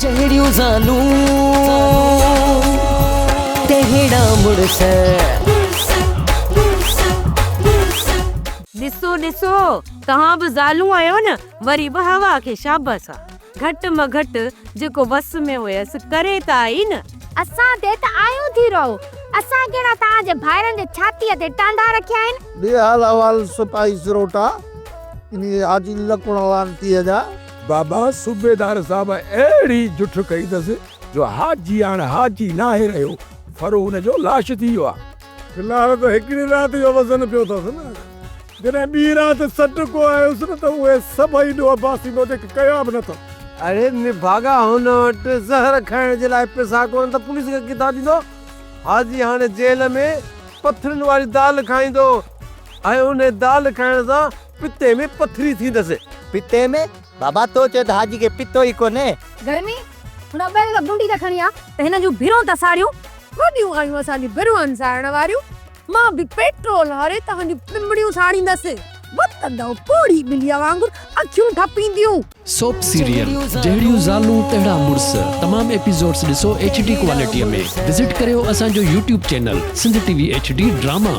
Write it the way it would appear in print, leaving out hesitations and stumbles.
جهڙيون زالون تهڙا مڙس. ڏسو ڏسو توهان به زالون آهيو نه وري به هوا کي شابس آ گهٽ م گهٽ جيڪو وس ۾ هيس ڪري ته آئي نه. اسان تي ته آيون ٿي رهو. اسان ڪهڙا توهان جي ڀائرن جي ڇاتيء تي ٽانڊا رکيا آهن. ڏي حال احوال سپاهي سروٽا، انهيء حاجي لڪڻ لعنتيء جا. بابا صوبيدار صاحب اهڙي جٺ ڪئي اٿس جو حاجي هاڻ حاجي ناهي رهيو، ڦرو هن جو لاش ٿي ويو آهي. في الحال ته هڪڙي رات جو وزن پيو اٿس نه، جڏهن ٻي رات سٽڪو آيس نه ته اهي سڀئي ڏوهه باسيندو جيڪي ڪيا به نه اٿس. اڙي نڀاڳا هن وٽ زهر کائڻ جي لاء پئسا ڪونهن ته پوليس کي ڪٿان ڏيندو؟ حاجي هاڻي جيل ۾ پٿرين واري دال کائيندو ۽ انهي دال کائڻ سان پتي ۾ پٿري ٿيندس. پتي ۾ بابا تو چيو ته حاجي کي پتو ئي ڪونهي. گرمي، هن ٻئي کان ڊونڊي ته کڻي آ. ته هن جون ڀرون ٿا ساڙيون. وڏيون آيون اسان جون ڀرون ساڙڻ واريون. مان به پيٽرول هاري توهان جون پنبڻيون ساڙيندس. وتندؤ پوڙهي ٻليء وانگر اکيون ٺپينديون. سوپ سيريل جهڙيون زالون تهڙا مڙس تمام ايپيسوڊس ڏسو ايڇ ڊي ڪوالٽي ۾ وزٽ ڪريو اسان جو YouTube channel Sindh T V H D drama.